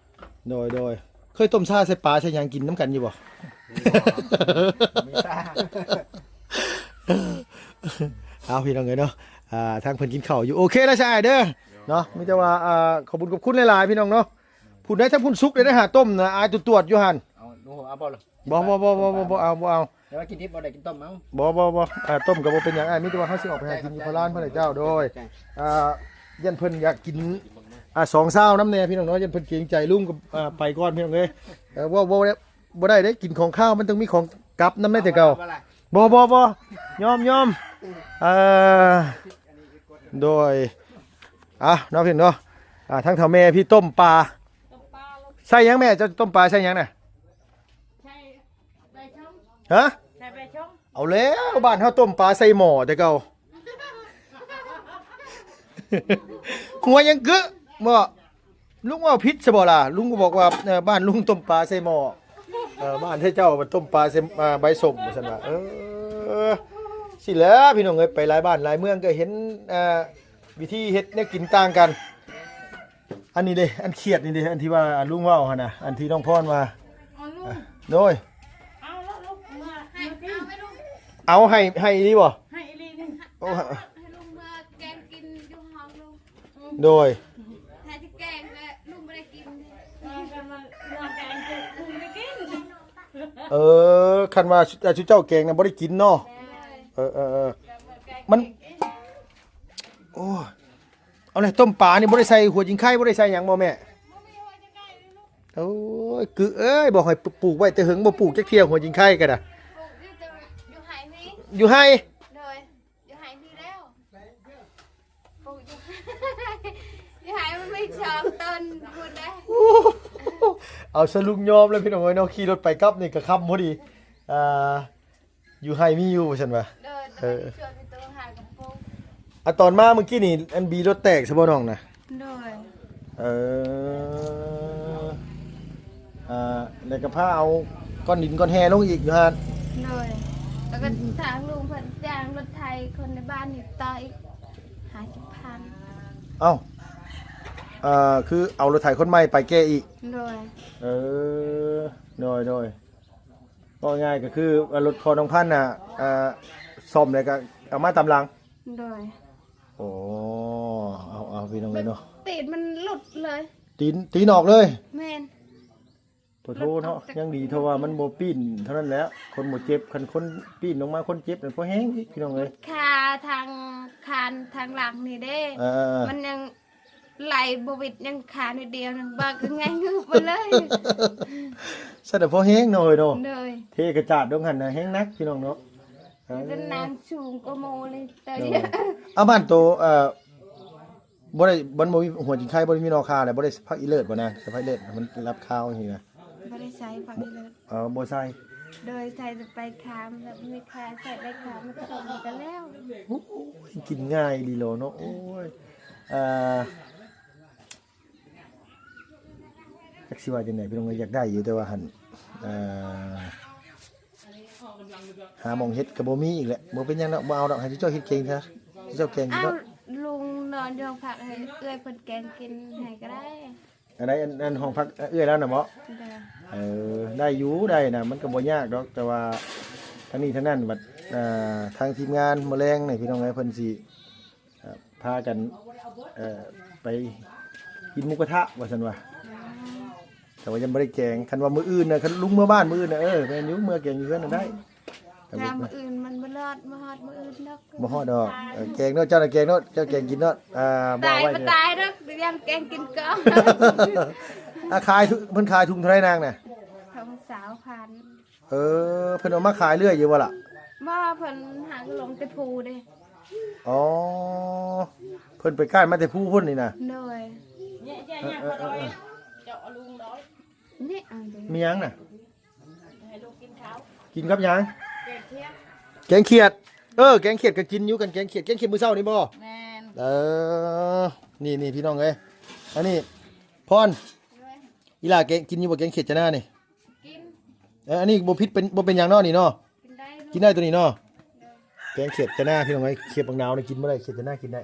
ໂດຍ ໂດຍ ເຄີຍຕົ້ມຊາໃສ່ປາໃສ່ຫຍັງກິນນຳກັນຢູ່ບໍ່? ມີຊາ ມີຊາ. ເອົາ ພີ່ນ້ອງເອີຍເນາະ ອ່າ ທາງເພິ່ນກິນເຂົ້າຢູ່ ໂອເຄແລ້ວຊະອ້າຍເດີ ໂດຍ ເນາະ. ມີແຕ່ວ່າ ອ່າ ຂອບຄຸນຂອບຄຸນຫຼາຍໆ ພີ່ນ້ອງເນາະ. ຜູ້ໃດທາງຜູ້ສຸກໄດ້ຫາຕົ້ມນະ ອາຍຕວດໆຢູ່ຫັ້ນ ເອົາ ເອົາບໍ່ລະ? ບໍ່ ບໍ່ ບໍ່ ບໍ່ ບໍ່ ບໍ່ເອົາ ບໍ່ເອົາ. ແຕ່ວ່າກິນດິບບໍ່ໄດ້ ກິນຕົ້ມເອົາ. ບໍ່ ບໍ່ ບໍ່ ອ່າ ຕົ້ມກໍບໍ່ເປັນຫຍັງອ້າຍ ມີແຕ່ວ່າເຮົາຊິອອກໄປຫາກິນຢູ່ພະລານເພິ່ນແຫຼະເຈົ້າ. ໂດຍ ອ່າ ຢ້ານເພິ່ນຢາກກິນ ອ່າ ສອງຊາວນຳແດ່ພີ່ນ້ອງເນາະ ຢ້ານເພິ່ນເກງໃຈ. ລຸງກໍ ອ່າ ໄປກ່ອນພີ່ນ້ອງເອີຍ. ເອີ ບໍ່ ບໍ່ ບໍ່ໄດ້ເດ້ ກິນຂອງຄາວມັນຕ້ອງມີຂອງກັບນຳໃນແຕ່ເກົ່າ. ເອົາ ເອົາ ເອົາ ບໍ່ ບໍ່ ບໍ່ ຍອມ ຍອມ ເອີ ໂດຍ ອ່ະ ເນາະ ພີ່ເນາະ ອ່າ ທາງເຖົ້າແມ່ພີ່ຕົ້ມປາ ໃສ່ຫຍັງແມ່? ເຈົ້າຕົ້ມປາໃສ່ຫຍັງນະ? ໃສ່ໃບຊົງ ຮະ? ໃສ່ໃບຊົງ ເອົາແລ້ວ ບ້ານເຮົາຕົ້ມປາໃສ່ໝໍ້ແຕ່ເກົ່າ ຫົວຍັງກຶ ບໍ່? ລຸງເວົ້າຜິດຊະບໍ່ລະ? ລຸງກໍບອກວ່າ ເອີ ບ້ານລຸງຕົ້ມປາໃສ່ໝໍ້ ເອີ ບ້ານເຈົ້າມັນຕົ້ມປາໃສ່ ອ່າ ໃບສົ້ມ ວ່າຊັ້ນວ່າ ເອີ ຊີ້ແຫຼະ ພີ່ນ້ອງເອີຍ ໄປຫຼາຍບ້ານຫຼາຍເມືອງກໍເຫັນ ອ່າ ວິທີເຮັດແນວກິນຕ່າງກັນ ອັນນີ້ເດ້ ອັນຂຽດນີ້ເດ້ ອັນທີ່ວ່າລຸງເວົ້າຫັ້ນນະ ອັນທີ່ນ້ອງພອນວ່າ ເອົາລູກ ໂດຍ ເອົາລູກ ເອົາໃຫ້ ໃຫ້ອີ່ຫຼີບໍ່? ໃຫ້ອີ່ຫຼີນີ້ ໂອ້ ໃຫ້ລຸງເມືອແກງກິນຢູ່ຫ້ອງລຸງ ໂດຍ ຖ້າຊິແກງແລ້ວລຸງບໍ່ໄດ້ກິນເດ້ ເອີ ຄັນວ່າ ອ່າ ຊຸເຈົ້າແກງນະບໍ່ໄດ້ກິນເນາະ ເອີ ເອີ ມັນ ໂອ້ຍ ເອົາແຫຼະ ຕົ້ມປານີ້ບໍ່ໄດ້ໃສ່ຫົວຈິງໄຄ ບໍ່ໄດ້ໃສ່ຫຍັງບໍ່ແມ່? ໂອ້ຍ ກຶເອີຍ ບອກໃຫ້ປູກໄວ້ແຕ່ເຫິງ ບໍ່ປູກຈັກເທື່ອ ຫົວຈິງໄຄກໍໄດ້ ປູກຢູ່ແຕ່ວ່າຢູ່ໄຮ່ນີ້ ຢູ່ໄຮ່ ໂດຍ ຢູ່ໄຮ່ນີ້ແລ້ວ ປູກຢູ່ ຢູ່ໄຮ່ມັນມີສອງຕົ້ນພຸ້ນເດ້ ເອົາສະລຸງຍອມແລ້ວ ພີ່ນ້ອງເອີຍເນາະ ຂີ່ລົດໄປກັບນີ້ກໍຄ່ຳພໍດີ ອ່າ ຢູ່ໄຮ່ມີຢູ່ ວ່າຊັ້ນວ່າ ໂດຍ ເອີ ແຕ່ວ່າຢູ່ສວນມີແຕ່ຫາກະປູກ ອ່ະ ຕອນມາມື້ກີ້ນີ້ ອັນບີລົດແຕກຊະບໍ່ນ້ອງນະ? ໂດຍ ເອີ ອ່າ ແລ້ວກໍພາເອົາກ້ອນດິນກ້ອນແຮ່ລົງອີກຢູ່ຫັ້ນ ໂດຍ ແລ້ວກໍ ອືມ ທາງລຸງເພິ່ນຈ້າງລົດໄຖຄົນໃນບ້ານນີ້ຕໍ່ອີກຫ້າສິບພັນ ເອົ້າ ເອີ ຄືເອົາລົດໄຖຄົນໃໝ່ໄປແກ່ອີກ ໂດຍ ເອີ ໂດຍ ໂດຍ ເວົ້າງ່າຍກໍຄືວ່າລົດພໍ່ນ້ອງພັນນະ ອ່າ ສ້ອມແລ້ວກໍເອົາມາຕາມຫຼັງ ໂດຍ ໂອ້ ເອົາ ເອົາ ພີ່ນ້ອງເອີຍເນາະ ຕີນມັນຫຼຸດເລີຍ ຕີນ ຕີນອອກເລີຍ ແມ່ນ ໂອ້ໂທເນາະ ຍັງດີເທົ່າວ່າມັນບໍ່ປີ້ນເທົ່ານັ້ນແຫຼະ ຄົນບໍ່ເຈັບ ຄັນຄົນປີ້ນລົງມາຄົນເຈັບນັ້ນພໍແຮງອີກ ພີ່ນ້ອງເອີຍ ຂາທາງ ຄານທາງຫຼັງນີ້ເດ້ ເອີ ມັນຍັງ ໄຫຼບໍ່ຫວິດ ຍັງຂາໜ້ອຍດຽວໜຶ່ງ ບາກກໍໄຫງ່ງືບມາເລີຍ ຊັ້ນນະພໍແຮງເນາະເອີຍເນາະ ໂດຍ ເທກະຈາດລົງຫັ້ນນະແຮງໜັກ ພີ່ນ້ອງເນາະ ເອີ ຈະນັ່ງສູງກວ່າໝູ່ເລີຍ ໂດຍ ເອົາ ບ້ານໂຕ ເອີ ບໍ່ໄດ້ ມັນບໍ່ມີຫົວຈິງໄຄ ບໍ່ໄດ້ມີໜໍ່ຂ່າແລ້ວ ບໍ່ໄດ້ໃສ່ຜັກອີເລີດບໍ່ນາ? ໃສ່ຜັກອີເລີດມັນລັບຄາວຈັ່ງຊີ້ນະ ບໍ່ໄດ້ໃສ່ຜັກອີເລີດ ເອີ ບໍ່ໃສ່ ໂດຍ ໃສ່ແຕ່ໃບຂາມ ແບບມີຂາ ໃສ່ໃບຂາມມາຕົ້ມກໍແລ້ວ ໂອ້ຍ ກິນງ່າຍອີ່ຫຼີເນາະ ໂອ້ຍ ອ່າ ຈັກຊິວ່າຈັ່ງໃດ ພີ່ນ້ອງເອີຍ ຢາກໄດ້ຢູ່ ແຕ່ວ່າຫັ້ນ ເອີ ຫາໝ່ອງເຮັດກໍບໍ່ມີອີກແຫຼະ ບໍ່ເປັນຫຍັງດອກ ບໍ່ເອົາດອກ ໃຫ້ເຈົ້າເຮັດເກັ່ງຊະ ເຈົ້າແກງກິນໂລດ ລຸງນອນຢູ່ຫ້ອງພັກ ໃຫ້ເອື້ອຍເພິ່ນແກງກິນໃຫ້ກໍໄດ້ ອັນໃດ ອັນ ອັນຫ້ອງພັກເອື້ອຍລາວນະເບາະ ໂດຍ ເອີ ໄດ້ຢູ່ ໄດ້ນະ ມັນກໍບໍ່ຍາກດອກ ແຕ່ວ່າທັງນີ້ທັງນັ້ນບັດ ອ່າ ທາງທີມງານມື້ແລງນີ້ ພີ່ນ້ອງເອີຍ ເພິ່ນຊິ ອ່າ ພາກັນ ເອີ ໄປກິນໝູກະທະວ່າຊັ້ນວ່າ ແຕ່ວ່າຍັງບໍ່ໄດ້ແກງ ຄັນວ່າມື້ອື່ນນະ ຄັນລຸງເມືອບ້ານມື້ອື່ນນະ ເອີ ແມ່ນຢູ່ ເມືອແກງຢູ່ເຮືອນນະໄດ້ ຖ້າມື້ອື່ນມັນບໍ່ລອດ ບໍ່ຮອດມື້ອື່ນດອກ ບໍ່ຮອດດອກ ເອີ ແກງໂລດ ເຈົ້ານະແກງໂລດ ເຈົ້າແກງກິນໂລດ ອ່າ ບໍ່ເອົາໄວ້ ຕາຍບໍ່ຕາຍດອກ ຢ້ານແກງກິນກ່ອນ ອ່າ ຂາຍ ເພິ່ນຂາຍຖົງເທົ່າໃດນາງນະ? ຖົງຊາວພັນ ເອີ ເພິ່ນເອົາມາຂາຍເລື້ອຍຢູ່ບໍ່ລະ? ບໍ່ ເພິ່ນຫາກໍລົງແຕ່ພູເດ້ ອໍ ເພິ່ນໄປກ້ານມາແຕ່ພູພຸ້ນນີ້ນະ ໂດຍ ເອີ ເອີ ເອີ ເຈາະລຸງນ້ອຍ ນີ້ ມີຫຍັງນະ? ໃຫ້ລູກກິນເຂົ້າ ກິນກັບຫຍັງ? ແກງຂຽດ ແກງຂຽດ ເອີ ແກງຂຽດກໍກິນຢູ່ກັນ ແກງຂຽດ ແກງຂຽດມື້ເຊົ້ານີ້ບໍ່? ແມ່ນ ເອີ ນີ້ໆ ພີ່ນ້ອງເອີຍ ອັນນີ້ ພອນ ອີ່ຫຼ້າແກງ ກິນຢູ່ບໍ່ແກງຂຽດຈະໜ້ານີ້? ກິນ ເອີ ອັນນີ້ບໍ່ຜິດ ເປັນ ບໍ່ເປັນຫຍັງເນາະນີ້ເນາະ ກິນໄດ້ ກິນໄດ້ໂຕນີ້ເນາະ ໂດຍ ແກງຂຽດຈະໜ້າ ພີ່ນ້ອງເອີຍ ຂຽດບັກນາວນີ້ກິນບໍ່ໄດ້ ຂຽດຈະໜ້າກິນໄດ້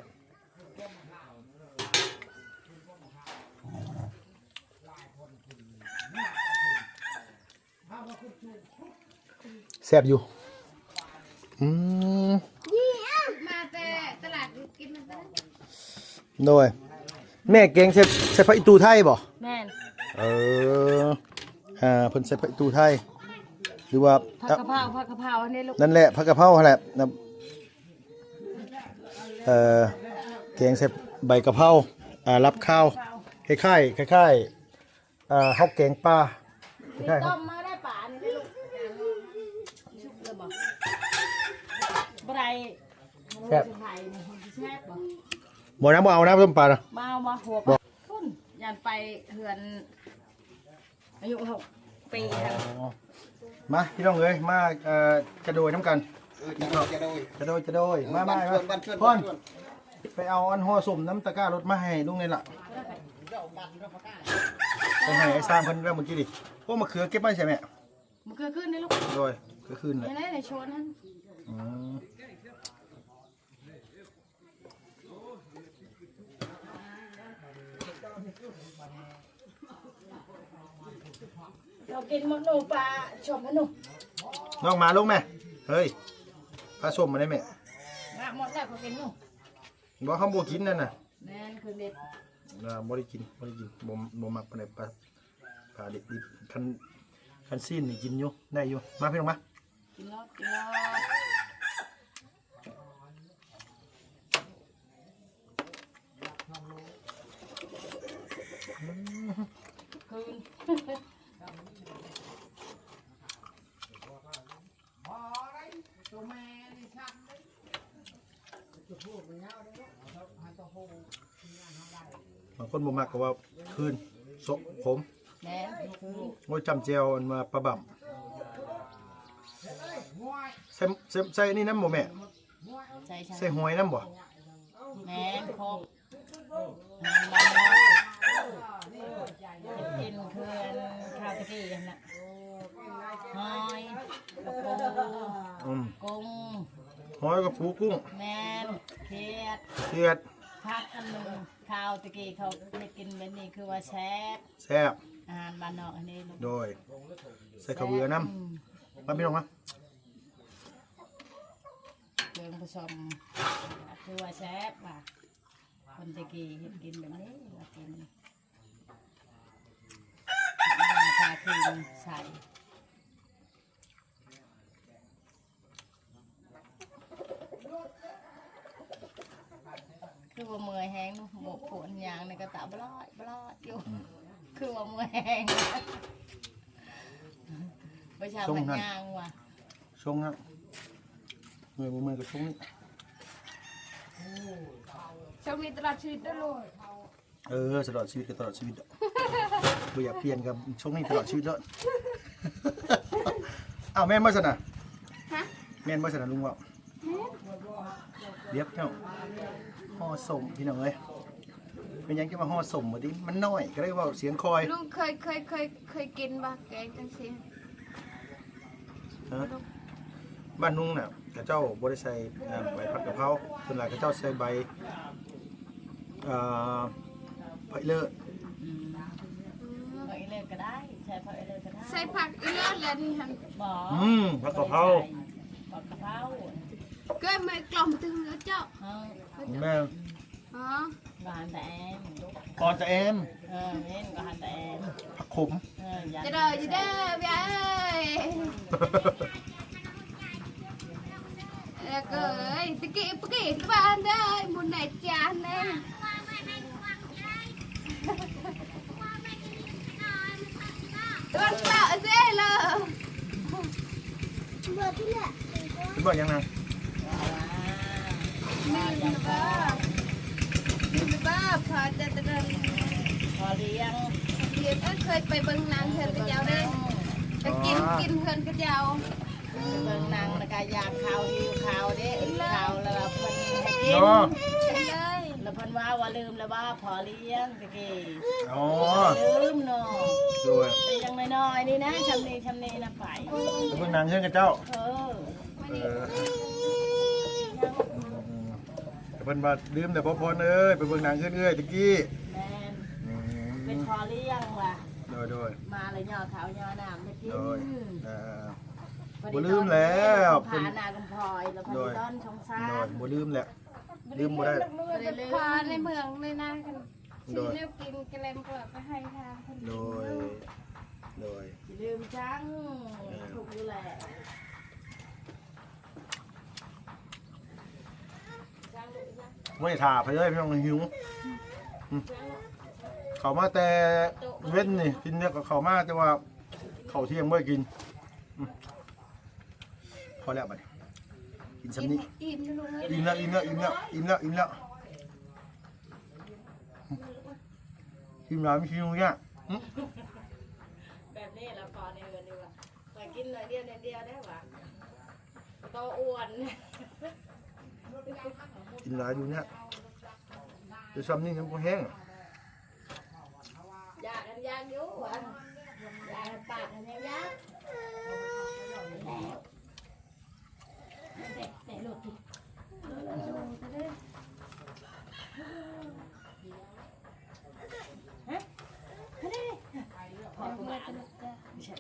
ແຊບຢູ່ ອືມ ມາແຕ່ຕະຫຼາດກິນມັນກໍໄດ້ ໂດຍ ແມ່ແກງໃສ່ ໃສ່ຜັກອີ່ຕູໄທບໍ່? ແມ່ນ ເອີ ອ່າ ເພິ່ນໃສ່ຜັກອີ່ຕູໄທ ຫຼືວ່າ ຜັກກະເພົາ ຜັກກະເພົາອັນນີ້ລູກ ນັ້ນແຫຼະ ຜັກກະເພົາຫັ້ນແຫຼະ ນະ ເອີ ແກງໃສ່ໃບກະເພົາ ອ່າ ລັບຄາວ ຄ້າຍໆ ຄ້າຍໆ ອ່າ ເຮົາແກງປາ ຄ້າຍໆ ຕົ້ມມາໄດ້ປານີ້ເດ້ລູກ ສຸກແລ້ວບໍ່? ແຊບ ບໍ່ນະ ບໍ່ເອົານະ ຕົ້ມປານະ ມາເອົາມາຫົວ ບໍ່ ພຸ້ນ ຢ້ານໄປເຮືອນ ອາຍຸຫົກປີ ອໍ ມາພີ່ນ້ອງເອີຍ ມາ ເອີ ຈະໂດຍນຳກັນ ເອີ ຈະໂດຍ ຈະໂດຍ ຈະໂດຍ ມາ ມາ ມາ ເຊີນ ເຊີນ ເຊີນ ໄປເອົາອັນຫໍ່ສົ້ມນຳຕະກ້າລົດມາໃຫ້ລຸງແດ່ລະ ໄປໃຫ້ໄອ້ຊ່າງເພິ່ນແລ້ວມື້ກີ້ນີ້ ໂອ້ ມະເຂືອເກັບມາໃສແມ່? ມະເຂືອຂຶ້ນນີ້ລູກ ໂດຍ ເຂືອຂຶ້ນແຫຼະ ໃນ ໃນສວນຫັ້ນ ອືມ ເຮົາກິນໝາກໜູປາສົ້ມຫັ້ນໜູ ນ້ອງ ມາລົງແມ່ ເຮີ້ຍ ປາສົ້ມມາໄດ້ແມ່ ມາໝົດແລ້ວ ເຂົາກິນໜູ ບໍ່ ເຮົາບໍ່ກິນນັ້ນນະ ແມ່ນ ຄືເດັດ ອ່າ ບໍ່ໄດ້ກິນ ບໍ່ໄດ້ກິນ ບໍ່ ບໍ່ມັກປານໃດ ປາ ປາດິບໆ ຄັນ ຄັນຊີ້ນນີ້ກິນຢູ່ ໄດ້ຢູ່ ມາພີ່ນ້ອງມາ ກິນໂລດ ກິນໂລດ ອືມ ຄືນ ບໍ່ໄດ້ ຕົວແມ່ນີ້ຊ້ຳເດ້ ບາງຄົນບໍ່ມັກກໍວ່າຄືນ ສົກ ຂົມ ແມ່ນ ຄືນ ໂອ້ຍ ຈ້ຳແຈ່ວອັນວ່າປາບຳ ໃສ່ ໃສ່ ໃສ່ອັນນີ້ນຳບໍ່ແມ່? ໃສ່ຫອຍນຳບໍ່? ແມ່ນ ຄົບ ກິນຄືນຄາວຕະກີ້ຫັ້ນນະ ຫອຍ ກະປູ ອືມ ກຸ້ງ ຫອຍ ກະປູ ກຸ້ງ ແມ່ນ ຂຽດ ຂຽດ ຜັກອັນໜຶ່ງ ຄາວຕະກີ້ເຂົາເຮັດກິນແບບນີ້ຄືວ່າແຊບ ແຊບ ອາຫານບ້ານນອກອັນນີ້ ໂດຍ ໃສ່ເຂົ້າເບືອນຳ ອືມ ມາພີ່ນ້ອງມາ ເຄື່ອງປະສົມ ຄືວ່າແຊບວ່າ ຄົນແຕ່ກີ້ເຮັດກິນແບບນີ້ ວ່າກິນ ຢາທາຄຣີມໃສ່ ຄືວ່າເມື່ອຍແຮງເນາະ ໂບກໂພນຍ່າງໃນກະຕະບະລອດ ບະລອດຢູ່ ອືມ ຄືວ່າເມື່ອຍແຮງ ປະຊາ ຊົງຫັ້ນ ມັນຍ່າງວ່າ ຊົງຫັ້ນ ເມື່ອຍບໍ່ເມື່ອຍກໍຊົງນີ້ ຊົງນີ້ຕະຫຼອດຊີວິດເດີ້ລູກ. ເອີ ຕະຫຼອດຊີວິດກໍຕະຫຼອດຊີວິດດອກ ບໍ່ຢາກປ່ຽນກໍຊົງນີ້ຕະຫຼອດຊີວິດໂລດ. ອ້າວ ແມ່ນບໍ່ຊັ້ນນະ? ຮະ? ແມ່ນບໍ່ຊັ້ນນະ ລຸງເວົ້າ? ແມ່ນ. ລຽບເຈົ້າ ຫໍ່ສົ້ມ ພີ່ນ້ອງເອີຍ. ເປັນຫຍັງຈຶ່ງວ່າຫໍ່ສົ້ມບໍ່ຕິ? ມັນນ້ອຍ ກໍເລີຍເວົ້າສຽງຄ່ອຍ. ລຸງເຄີຍ ເຄີຍ ເຄີຍ ເຄີຍກິນບໍ່ ແກງຈັ່ງຊີ້? ຮະ? ບ້ານລຸງນະ ເຂົາເຈົ້າບໍ່ໄດ້ໃສ່ ອ່າ ໃບຜັກກະເພົາ ສ່ວນຫຼາຍເຂົາເຈົ້າໃສ່ໃບ ອ່າ ຜັກອີເລີດ. ອືມ ຜັກອີເລີດກໍໄດ້ ໃສ່ຜັກອີເລີດກໍໄດ້ ໃສ່ຜັກອີເລີດແລ້ວນີ້ຫັ້ນ. ບໍ່ ອືມ ຜັກກະເພົາ ຜັກກະເພົາ ເກີດມາກລ່ອມຕື່ມແລ້ວເຈົ້າ. ເອີ ແມ່ນ. ອໍ ບ້ານຕາແອມ ອໍ ຕາແອມ. ເອີ ແມ່ນ ບ້ານຕາແອມ ຜັກຂົມ. ເອີ ຈະເດີ ຈະເດີ ເວີຍເອີຍ. ເອີ ເກີຍ ຕະກີ້ ຕະກີ້ ຕະບ້ານເດີ ໝູນໄດ້ຈານແນ່. ເອີ້ນເຈົ້າເດ້ເລີ ເບິດຫຍັງນະ? ລືມແລ້ວບໍ່? ລືມແລ້ວບໍ່? ພໍຈະຕະເດີນ ພໍລ້ຽງ ເອີ ເຄີຍໄປເບິ່ງໜັງເຮືອນເຂົາເຈົ້າເດ້ ໄປກິນ ອໍ ກິນເຮືອນເຂົາເຈົ້າ. ເບິ່ງໜັງແລ້ວກໍຢາກເຂົ້າ ຫິວເຂົ້າເດ້ ຫິວເຂົ້າແລ້ວເພິ່ນໃຫ້ກິນ ເນາະ ເລີຍ ແລ້ວເພິ່ນວ່າ ວ່າລືມແລ້ວວ່າ ພໍລ້ຽງຕະກີ້. ອໍ ລືມເນາະ ໂດຍ ແຕ່ຢ່າງນ້ອຍໆນີ້ນະ ຊ່ຳນີ້ ຊ່ຳນີ້ນະໄປ ໄປເບິ່ງໜັງເຮືອນເຂົາເຈົ້າ. ເອີ ເອີ ເພິ່ນວ່າລືມແລ້ວບໍ່ ພອນເອີຍ ໄປເບິ່ງໜັງເຮືອນເອື້ອຍຕະກີ້. ແມ່ນ ອືມ ເປັນພໍ່ລ້ຽງວ່າ ໂດຍ ໂດຍ ມາແລ້ວຍໍເຂົ້າຍໍນ້ຳໄປກິນ. ໂດຍ ເອີ ບໍ່ລືມແລ້ວ ເພິ່ນ ໂດຍ ໂດຍ ບໍ່ລືມແລ້ວ ລືມບໍ່ໄດ້ ພາໃນເມືອງໃນນາກັນ ໂດຍ ຊື້ແນວກິນກະແລັມກໍໄປໃຫ້ທາງເພິ່ນ. ໂດຍ ໂດຍ ຢ່າລືມຈັງ ເອີ ທຸກຢູ່ແຫຼະ. ບໍ່ໄດ້ຖ້າໃຜເລີຍ ພີ່ນ້ອງ ຫິວ. ອືມ ເຂົ້າມາແຕ່ເວັນນີ້ ກິນແລ້ວກໍເຂົ້າມາ ແຕ່ວ່າເຂົ້າທ່ຽງບໍ່ໄດ້ກິນ. ອືມ ພໍແລ້ວບັດນີ້ กินซำนี้ อิ่มนะลูกนะ อิ่มแล้ว อิ่มแล้ว อิ่มแล้ว อิ่มแล้ว อิ่มแล้ว อิ่มแล้ว อิ่มแล้ว มันสิยุ่งยาก หึ แบบนี้ละพอในเฮือนนี่ว่า ข้อยกินหน่อยเดียว หน่อยเดียวได้หวา บ่อ้วน กินหลายอยู่เนี่ย แต่ซำนี้ยังบ่แห้ง อยากกัน อยากอยู่หวา อยากกัน ปากกันยังอยาก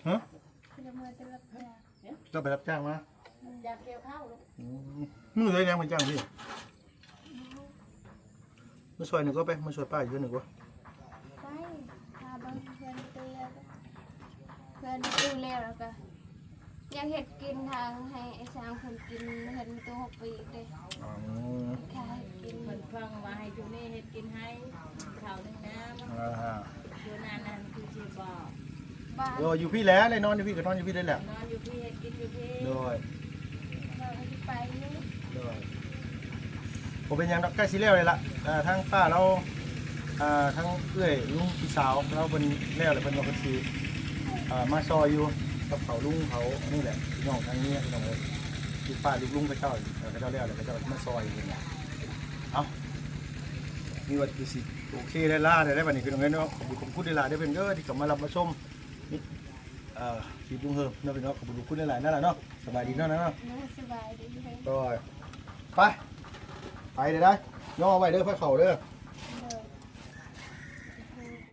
ฮะ เจ้าไปรับจ้างมา อยากเกี่ยวข้าวลูก อืม มื้อใดแนวมาจ้างพี่ มาซอยหนึ่งก็ไป มาซอยป้าอยู่หนึ่งก็ ไป พาเบิ่งเพื่อนเตี้ย เพื่อนตู้แล้ว แล้วก็ อยากเฮ็ดกินทางให้ไอ้ช้างเพิ่นกิน เฮ็ดมีตู้หกปีเด้ อ๋อ ค่าเฮ็ดกิน เพิ่นฟังว่าให้อยู่นี่เฮ็ดกินให้ ข้าวหนึ่งน้ำ อ่าฮะ อยู่นั่นนั่นคือสิบอก บ้าน โดย อยู่พี้แหละ ได้นอนอยู่พี้ก็นอนอยู่พี้ได้แหละ นอนอยู่พี้ เฮ็ดกินอยู่พี้ โดย เราก็สิไปนี่ โดย บ่เป็นหยังดอก ใกล้สิแล้วเลยล่ะ เอ่อ ทางป้าเรา อ่า ทางเอื้อยลุงพี่สาวเราเพิ่นแล้วแหละ เพิ่นว่าเพิ่นสิ อ่า มาซอยอยู่กับเขาลุงเขา อันนี้แหละ พี่น้องทางเมีย พี่น้องเอ้ย ลูกป้าลูกลุงเขาเจ้า เอ่อ เขาเจ้าแล้วแหละ เขาเจ้ามาซอยเพิ่นน่ะ เอ้า มีว่าคือสิโอเคได้ลาได้ ได้บัดนี้พี่น้องเอ้ยเนาะ ขอบคุณขอบคุณได้ลาได้เพิ่นเด้อ ที่เข้ามารับมาชม นี่ เอ่อ คลิปลุงเฮิมเนาะพี่น้อง ขอบคุณขอบคุณหลายๆนั่นแหละเนาะ สบายดีเนาะ เนาะ โดย สบายดี โดย ไป ไปเด้อ ได้ ย่อไว้เด้อ พาเข้าเด้อ